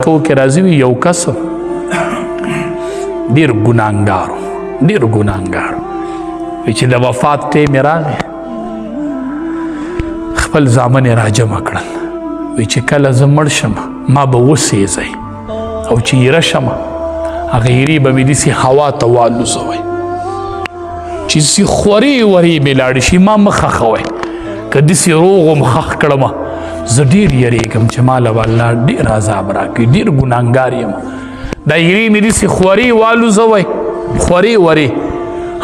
کې راځي، یو کس ډیر ګناهګار، ډیر ګناهګار، چې د وفات ټیم راغی، خپل زامن یې راجمع کړل، وی چې کله زه مړ شم ما به وسیځئ، او چې ایره شم هغه ایرې به مې داسې هوا ته والوزوئ چې داسې خورې ورې مې لاړې شي، ما مه ښخوئ. که داسې روغ هم ښخ کړم زه ډېر یریږم چې ما له به الله ډېر عذاب راکړي، ډېر ګناهګار یم. دا ایرې مې داسې خورې والوزوئ، خورې ورې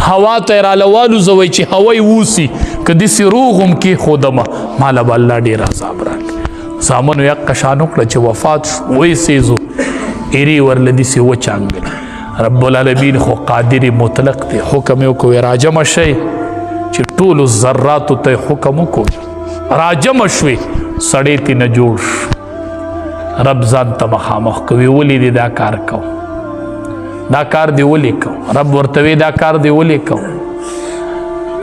هوا ته یې راله والوزوئ چې هوا یې ووسي، که داسې روغ هم کېښودم ما له به الله ډېر عذاب راکړي. زامنو یې حقه شان وکړه چې وفات شو، ویې سېزو، ایرې ورله داسې وچانګلې. رب العالمین خو قادر مطلق دی، حکم یې وکړو راجمع شئ، چې ټولو ذراتو ته حکم وکړو راجمع شوې، سړی ترې نه جوړ شو. رب ځان ته مخامخ کوي، ولې دې دا کار کو، دا کار دې ولې کو؟ رب ورته وی دا کار دې ولې کو؟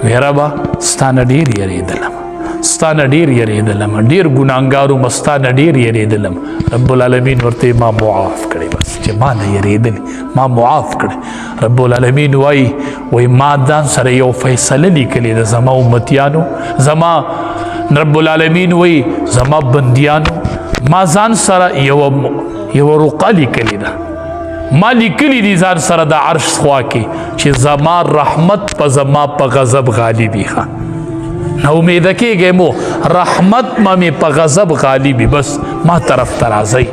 وی ربه ستا نه ډېر یریدلم، ستا نه ډېر یریدلم، ډېر ګناهګار وم، ستا نه ډېر یریدلم. رب العالمین ورته ما معاف کړی، بس چې ما نه یریدلی ما معاف کړی. رب العالمین وای وای ما ځان سره یو فیصله لیکلې ده، زما امتیانو، زما رب العالمین وای زما بندیانو، ما ځان سره یو رقعه لیکلې ده، ما لیکلي دي ځان سره د عرش خوا کې چې زما رحمت په زما په غضب غالبي. ښه نه امیده کېږئ مو، رحمت ما مې په غضب غالبي، بس ما طرف ته راځئ،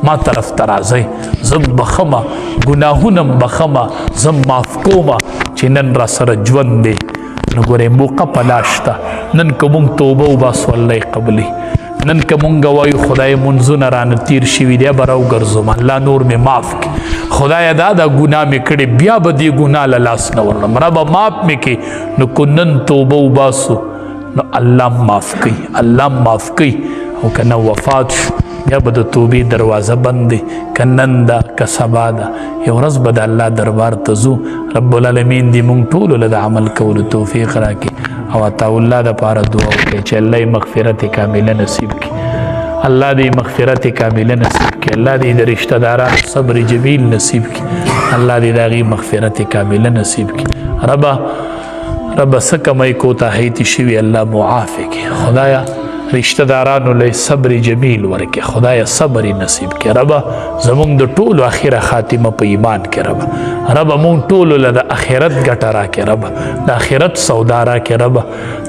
ما طرف ته راځئ، زه بخمه، ګناهونه بخمه، زه معاف کومه چې نن را سره ژوند دی. نو ګورې موقع په لاس شته، نن که مونږ توبه وباسو الله یې قبلوي. نن که مونږ وایو خدای منځونه رانه تیر شوي دی به راوګرځوم، الله نور مې معاف کړي، خدایه دا دا ګناه مې کړې بیا به دې ګناه له لاس نه وړم، ربه معاف مې کړي. نو که نن توبه وباسو نو الله معاف کوي، الله معاف کوي. او که نه وفات شو بیا به د توبې دروازه بند دی، که نن ده که سبا ده، یو ورځ به د الله دربار ته ځو. رب العالمین دې مونږ ټولو له د عمل کولو توفیق راکړي، او عطا الله دپاره دعا وکړي چې الله یې مغفرت کامله نصیب کړي، الله دې مغفرت کامله نصیب کړي، الله دې د رشتہ دارانو صبر جمیل نصیب کړي، الله دې د هغې مغفرت کامله نصیب کړي. ربه رب څه کمۍ کوتاهۍ تې شوي الله معاف کړي، خدایا رشتہ دارانو له صبر جمیل ورکړي، خدایا صبر نصیب کړي. ربه زمونږ د ټولو اخیره خاتمه په ایمان کې، ربه ربه مونږ ټولو له د اخرت ګټه راکړي، ربه د اخرت سودا راکړي، ربه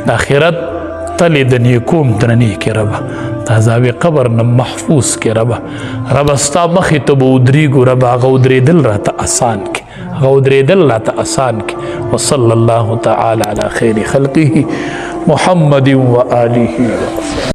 د اخرت تلې د نیکوم درنې کړي، ربه د عذاب قبر نه محفوظ کړي، ربه ربه ستا مخې ته به ودرېږو، ربه هغه ودرېدل راته اسان کړي، هغه ودرېدل راته اسان کړي. وصلی الله تعالی علی خیر خلقه محمد وآله.